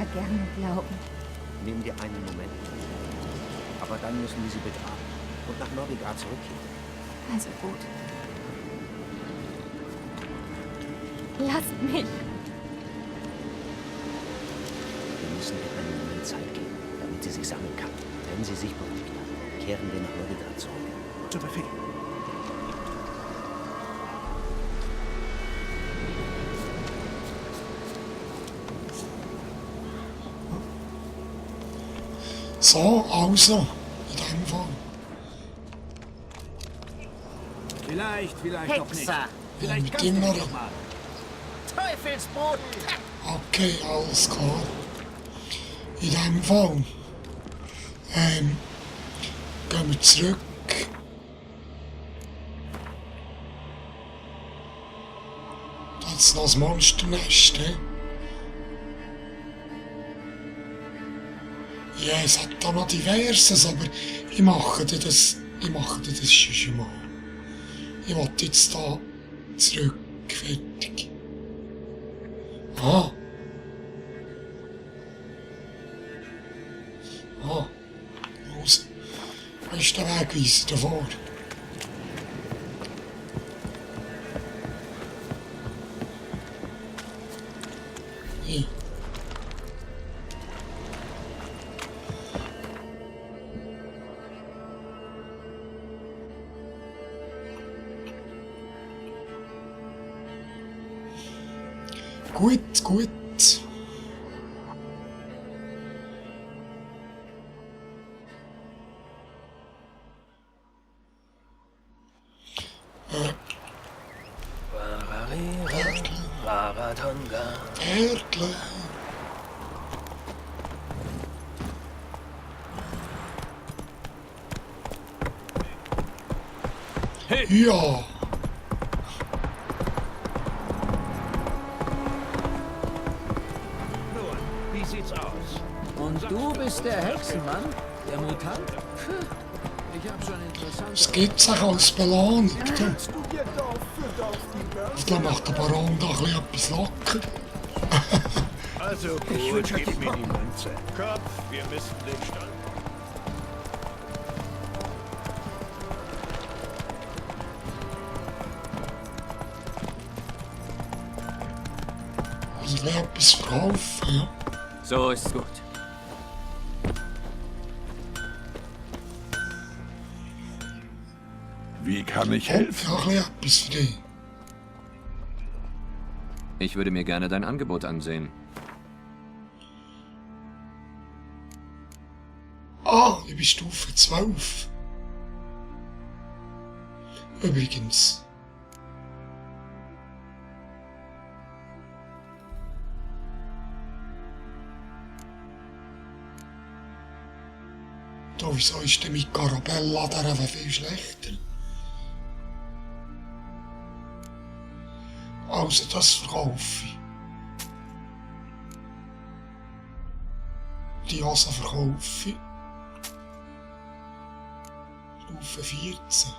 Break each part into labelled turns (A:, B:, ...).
A: ja gerne glauben.
B: Nimm dir einen Moment. Aber dann müssen wir sie begraben und nach Novigrad zurückkehren.
A: Also gut. Lasst mich.
B: Wir müssen ihr einen Moment Zeit geben, damit sie sich sammeln kann. Wenn sie sich beruhigt hat, kehren wir nach Novigrad zurück.
C: Zu Befehl.
D: So, also, in dem Fall.
C: Vielleicht noch nicht.
E: Hexer!
C: Vielleicht
D: mit
C: kannst
D: dem
C: du
D: noch.
C: doch mal.
E: Teufelsbrot!
D: Okay, alles klar. In dem Fall. Gehen wir zurück. Das ist noch das Monsternest, he? Ja, es hat da noch diverses, aber ich mache dir das schon mal. Ich will jetzt da zurück, fertig. Ah. Ah. Los. Wo ist der Wegweiser davor? Hier. Gut, gut. Pferdle.
C: Hey.
D: Ja.
C: Nun, wie sieht's aus?
E: Und du bist der Hexenmann? Der Mutant? Ich hab schon interessant.
D: Es gibt sich als Belohnung. Da.
C: Du dir Dorf für Dorf die Börse?
D: Da macht der Baron da ein bisschen etwas locker.
C: Also gut, gib mir die Münze. Kopf, wir müssen den Stand.
D: Also wer etwas verkaufen, ja.
F: So ist's gut.
G: Wie kann ich
D: Und
G: helfen?
D: ja, ein bisschen etwas für dich.
F: Ich würde mir gerne dein Angebot ansehen.
D: Ah, ich bin Stufe 12. Übrigens. Da, wieso ist denn mit Carabella der viel schlechter? Also das verkaufe ich. Die Hose verkaufe ich. Stufe 14.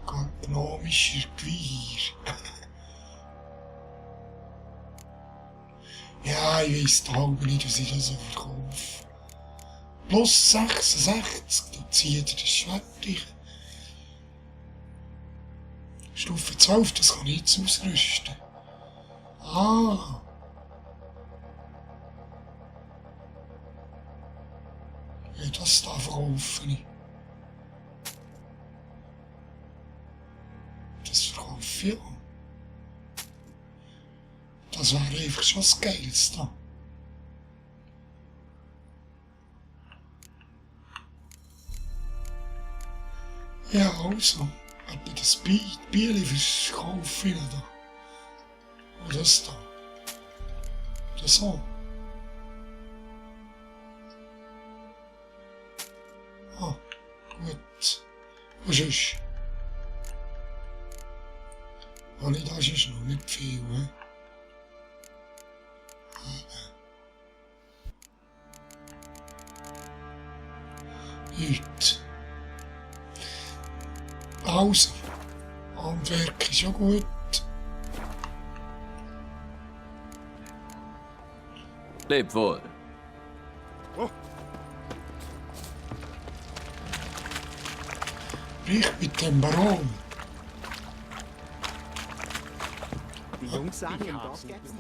D: Gastronomischer Geweihr. Ja, ich weiss da halb nicht, was ich da so verkaufe. Plus 66, da zieht ihr das Schwert durch. Stufe 12, das kann ich jetzt ausrüsten. Ah. Ja, das da verkaufe ich. Das verkaufe ich auch. Das wäre einfach schon das Geilste. Ja, also. Aber das Bier verkaufe ich da. Und das da. Das auch. Ah, gut. Was ist? Habe ich das ist noch nicht viel, ne? Gut. Also, Handwerk ist ja gut.
F: Leb wohl.
D: Sprich mit dem Baron.
G: Die Jungs sagen im Dorf gäb's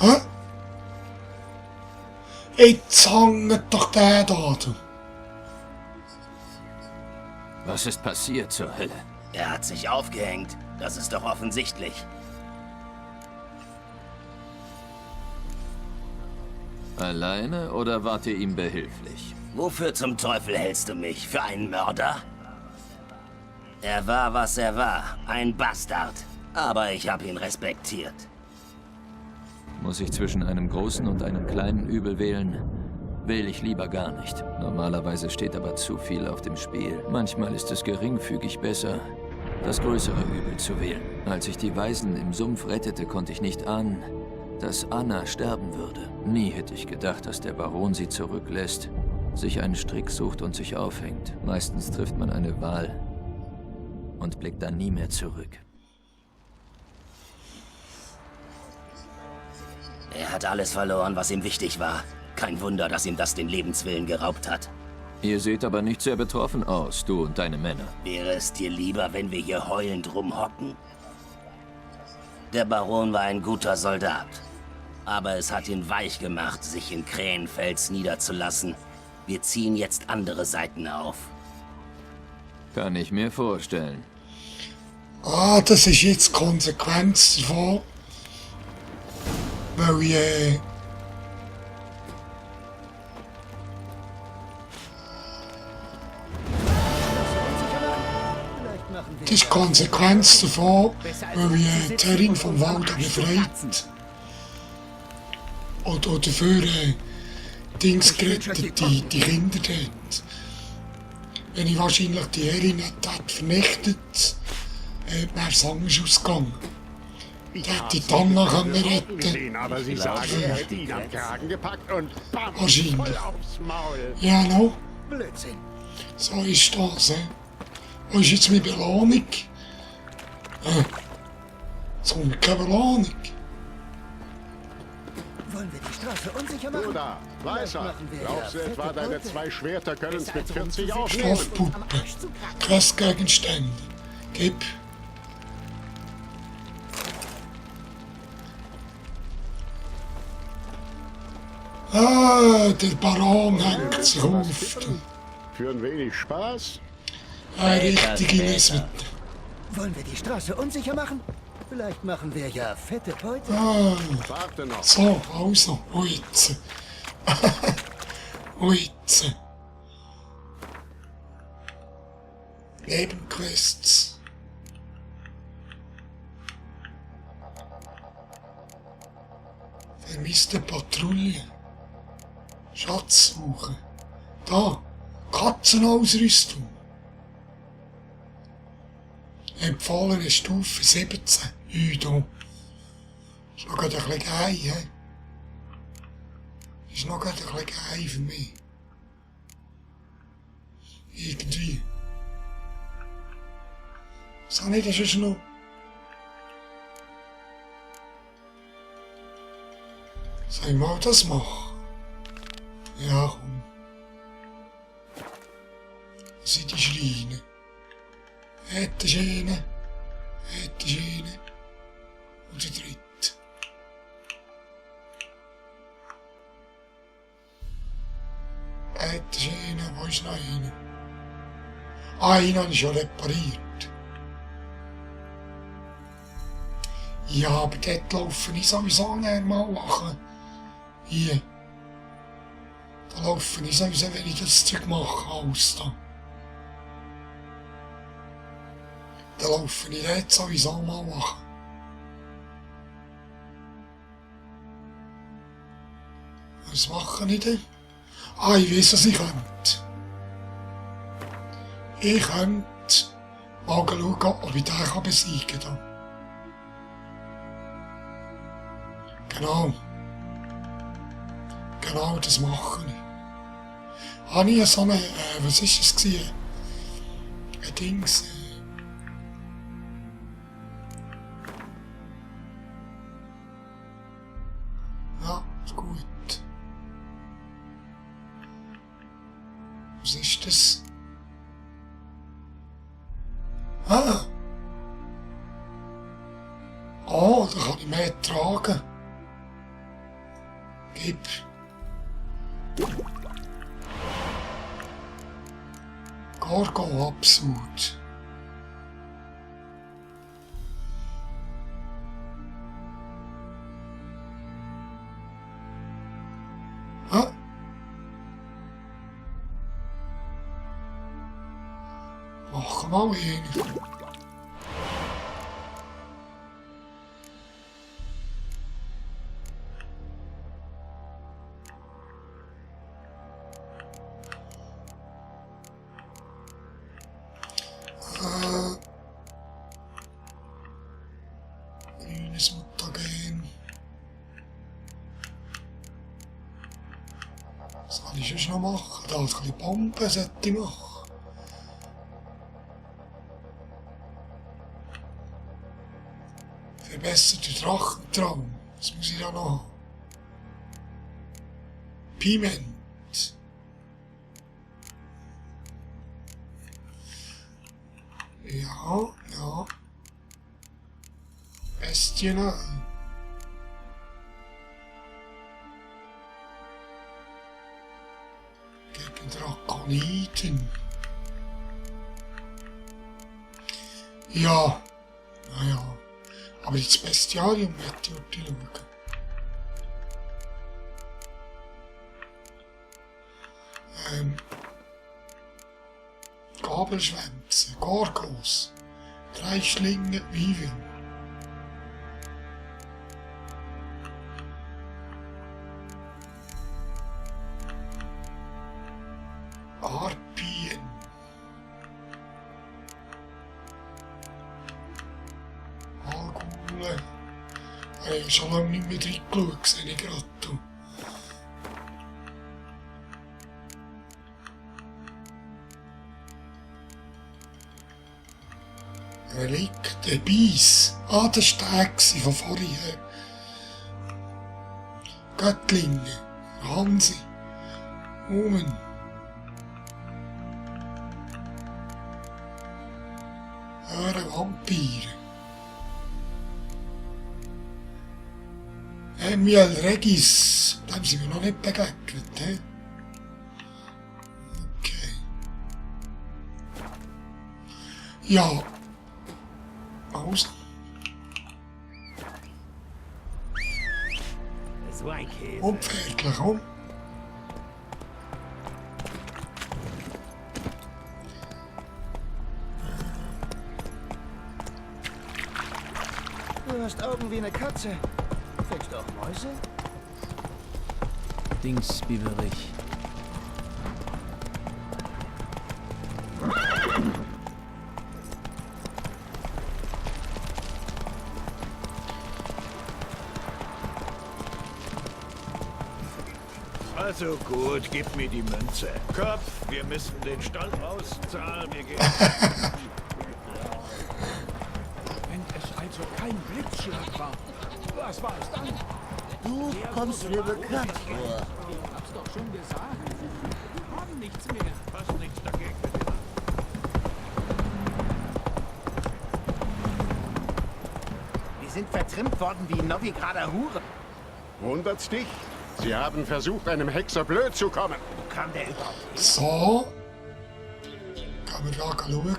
D: Hä? Jetzt hängt doch der da, du.
F: Was ist passiert zur Hölle?
B: Er hat sich aufgehängt. Das ist doch offensichtlich.
F: Alleine oder wart ihr ihm behilflich?
B: Wofür zum Teufel hältst du mich? Für einen Mörder? Er war, was er war. Ein Bastard. Aber ich habe ihn respektiert.
F: Muss ich zwischen einem großen und einem kleinen Übel wählen? Will ich lieber gar nicht. Normalerweise steht aber zu viel auf dem Spiel. Manchmal ist es geringfügig besser, das größere Übel zu wählen. Als ich die Waisen im Sumpf rettete, konnte ich nicht ahnen, dass Anna sterben würde. Nie hätte ich gedacht, dass der Baron sie zurücklässt, sich einen Strick sucht und sich aufhängt. Meistens trifft man eine Wahl und blickt dann nie mehr zurück.
B: Er hat alles verloren, was ihm wichtig war. Kein Wunder, dass ihm das den Lebenswillen geraubt hat.
F: Ihr seht aber nicht sehr betroffen aus, du und deine Männer.
B: Wäre es dir lieber, wenn wir hier heulend rumhocken? Der Baron war ein guter Soldat. Aber es hat ihn weich gemacht, sich in Krähenfels niederzulassen. Wir ziehen jetzt andere Seiten auf.
F: Kann ich mir vorstellen.
D: Ah, das ist jetzt die Konsequenz davon. Weil ich, das ist die Konsequenz davon, weil ich die Herrin vom Wald befreit. Oder dafür Dings gerettet, die Kinder dort. Wenn ich wahrscheinlich die Herrin nicht hätte vernichtet, wäre es anders ausgegangen.
C: Ich
D: Der
C: habe
D: hätte
C: sie
D: die Anna
C: mit
D: können
C: ihren Augen
D: retten.
C: gesehen, aber sie sagen, er hätte ihn am Kragen gepackt und bam,
D: Wahrscheinlich.
C: voll aufs Maul.
D: Ja, no,
C: Blödsinn.
D: so ist das. Wo ist jetzt meine Belohnung? So eine keine Belohnung.
G: Wollen wir die Straße unsicher machen?
C: Du da, Weißer,
G: machen wir
C: glaubst du
G: ja
C: etwa,
G: fette
C: deine
G: Beute?
C: 2 Schwerter können es
G: Besser
C: mit
G: als um
C: 40
G: zu
C: aufnehmen?
D: Stoffpuppe. Questgegenstände. Gib. Ah, der Baron hängt sich auf. Du.
C: Für ein wenig Spaß?
D: Ein richtiger Nesbitter.
G: Wollen wir die Straße unsicher machen? Vielleicht machen wir ja fette Beute.
D: Ah,
C: Warte noch.
D: so, also, und jetzt. Und jetzt. Nebenquests. Vermisste Patrouille. Schatzsuche. Da. Katzenausrüstung. Empfohlene Stufe 17. Da. Ist noch gerade ein bisschen geil, hä? Ist noch gerade ein bisschen geil für mich. Irgendwie. Was habe ich denn schon noch? Soll ich mal das machen? Ja, komm. Das sind die Schreine. Hätte ich eine. Hätte ich eine. Und die dritte. Hätte ich eine. Wo ist noch eine? Ah, einen habe ich schon repariert. Ja, aber dort laufen ich sowieso nicht mal machen. Hier. Da laufen ich sowieso, wenn ich das Zeug mache, alles da. Da laufen ich dort sowieso mal machen. Was mache ich denn? Ah, ich weiß, was ich könnte. Ich könnte mal schauen, ob ich den besiegen kann. Genau. Genau, das mache ich. Habe ich so eine, was ist es gewesen? Ein Dings, Ah! Oh, da kann ich mehr tragen. Gib. Gargo Absud. Ah? Machen wir mal hin. Grünes Mutagen. Was kann ich sonst noch machen? Da ein bisschen Bomben sollte ich machen. Verbesserte Drachentraum. Was muss ich da noch haben? Piment. Ja, ja. Bestien. Gegen Drakoniten. Ja, naja. Aber das Bestiarium hätte ich schauen. Gabelschwänze, Gorgos, 3 Schlingen, Weaving. Harpien. Algule. Ich habe schon lange nicht mehr reingeschaut, sehe ich gerade. Relikte, Biss. Ah, das war der von vorhin. Göttlinge, Hansi, Omen. Vampire. Emiel Regis. Dem sind wir noch nicht begegnet, he? Okay. Ja. Aus. Pferdler, komm.
G: Du hast Augen wie eine Katze. Fängst du auch Mäuse?
E: Dingsbieberich.
C: Also gut, gib mir die Münze. Kopf, wir müssen den Stall auszahlen. Wir gehen.
E: Wenn es also kein Blitzschlag war, was war es dann?
G: Du kommst mir bekannt vor.
E: Ich hab's doch schon gesagt. Wir haben nichts mehr.
C: Fast nichts dagegen.
G: Die sind vertrimmt worden wie Novigrader Hure.
H: Wundert's dich? Sie haben versucht, einem Hexer blöd zu kommen.
G: Wo kam der überhaupt hin?
D: So. Kann man da schauen.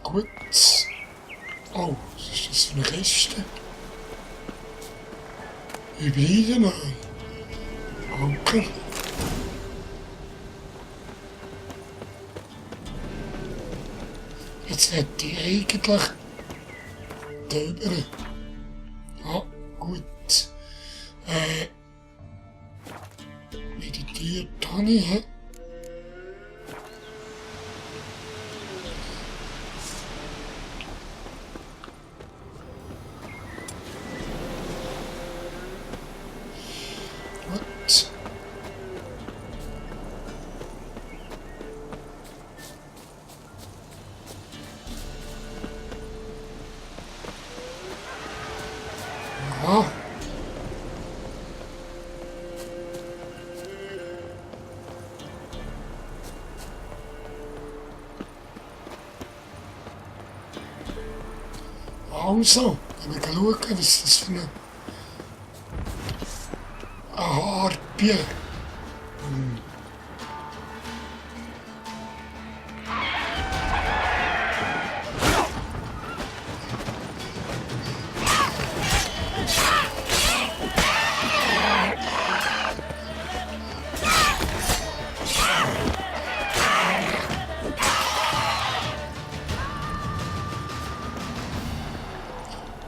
D: Gut. Oh, was ist das für eine Kiste? Hybride mal. Danke. Jetzt hätte ich eigentlich drüber. Ja, gut. Meditiert habe ich, he? Gut. Ja. Also, wenn wir schauen, was das für eine Harpie.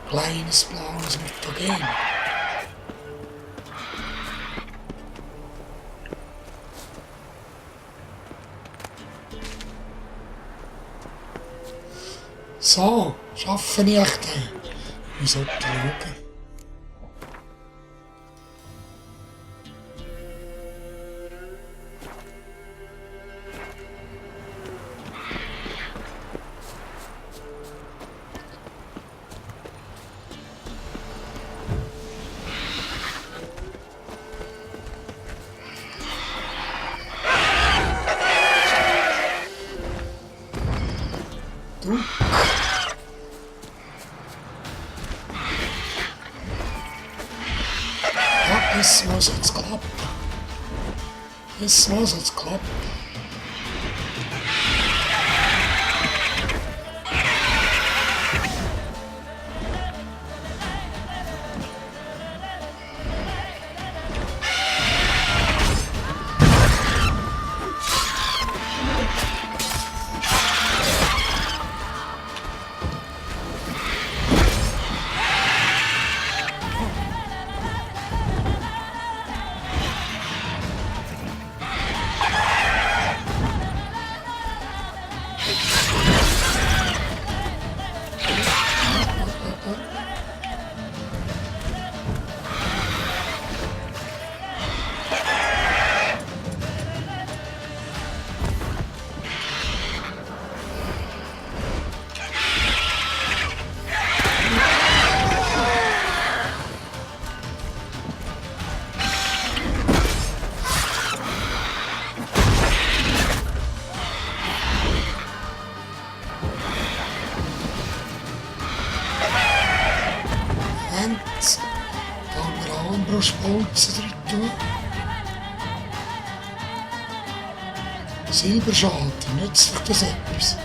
D: Kleines blaues Mutagen. So, schaffen ich echt den. Wir sollten schauen. Du. Ja, das muss jetzt klappen. Das muss jetzt klappen. Armbrustbolzen drin tun. Silberschaden, nützlich das etwas?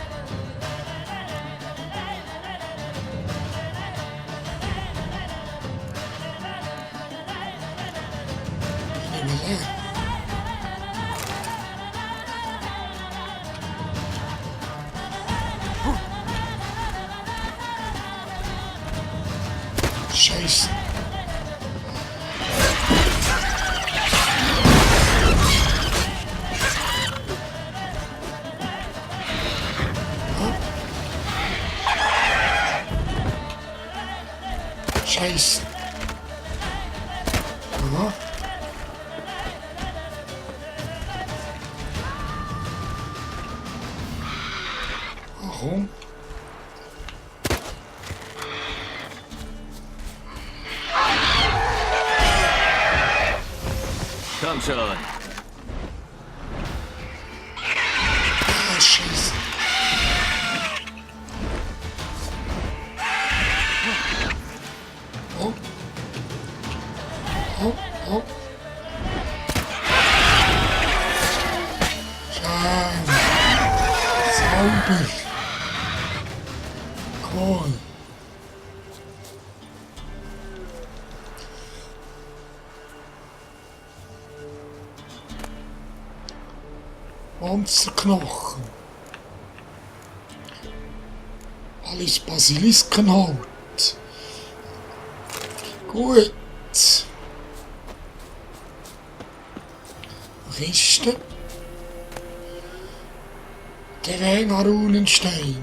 D: Ich nehme leer. Scheiße. Scheiße. Aha. Warum?
F: Komm schon.
D: Ah, Scheiße. Oh. Oh, oh. Schön. Sauber. Cool. Monsterknochen. Alles Basiliskenhaut. Gut. Kiste. Terrain-Runenstein.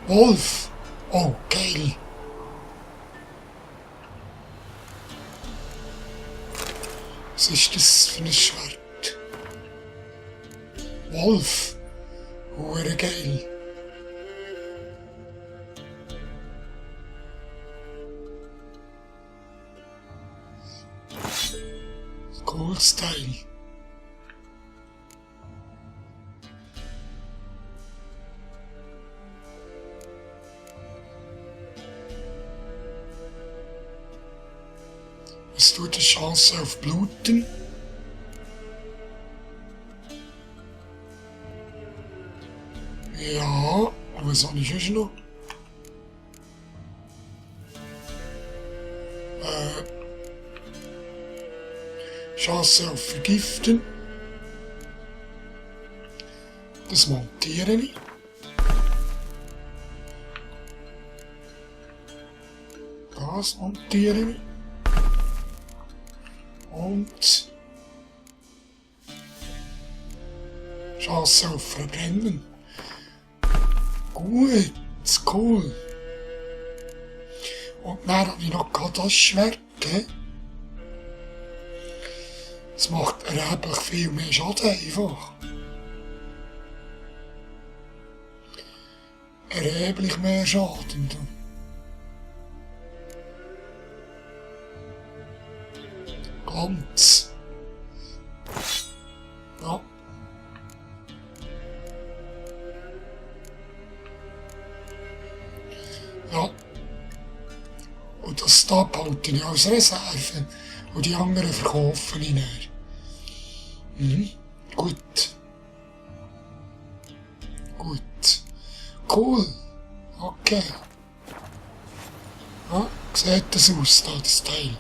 D: Wolf. Oh, geil. Was ist das für ein Schwert? Wolf. Hure geil. Cool Style. Es tut eine Chance auf Bluten. Ja, und was habe ich sonst noch? Chance auf Vergiften. Das montiere ich. Das montiere ich. Und Chance auf Verbrennen. Gut, cool. Und dann habe ich noch gerade das Schwert. Es macht erheblich viel mehr Schaden einfach. Erheblich mehr Schaden. Ganz. Ja. Ja. Und das da behalte ich als Reserve. Und die anderen verkaufe ich nicht. Mhm. Gut. Gut. Cool. Okay. Ja, sieht das aus, da, das Teil.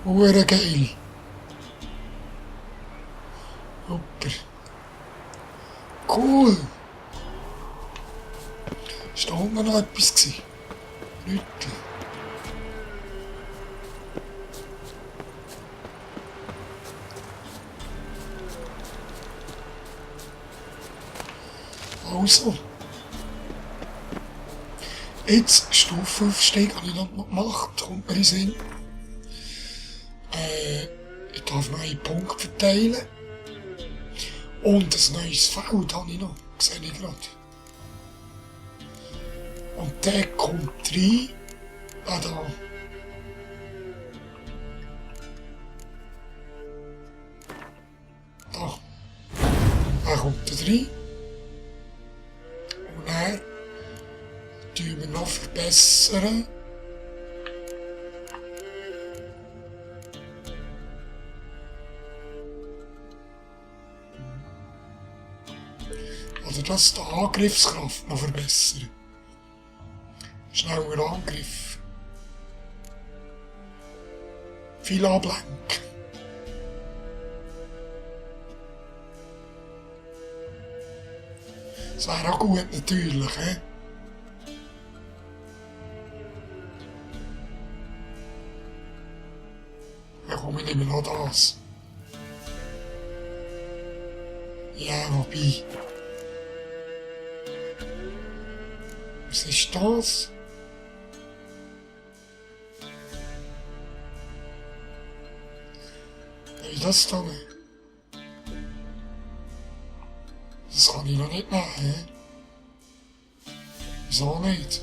D: Hure geil. Super. Cool. Ist da unten noch etwas gewesen? Nicht. Also. Jetzt Stufenaufstieg habe ich noch gemacht, kommt mir in den Sinn. Ich darf neue Punkte verteilen. Und ein neues Feld habe ich noch, sehe ich gerade. Und der kommt rein. Ah, da. Da. Der kommt da rein. Und dann tun wir noch verbessern. Oder das die Angriffskraft noch verbessern. Schneller Angriff. Viel ablenken. Das wäre auch gut natürlich, he? Dann komme ich nicht mehr noch das. Ja, wobei. Was ist das? Wie das da? Das kann ich noch nicht machen, hä? Wieso nicht?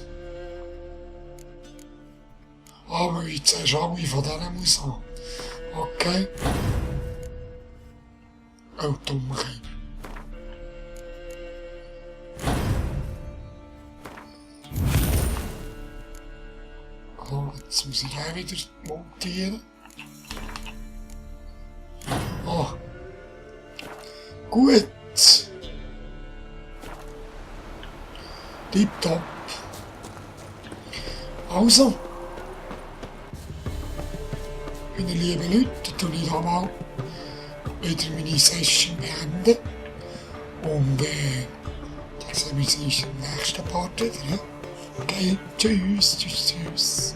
D: Ah, weil ich zuerst alle von denen muss haben. Okay. Oh, Dummkeit. Oh, jetzt muss ich auch wieder montieren. Oh. Gut. Tipptopp. Also. Meine lieben Leute, tue ich mal wieder meine Session beenden. Und dann sehen wir uns in der nächsten Part wieder. Okay, tschüss, tschüss, tschüss.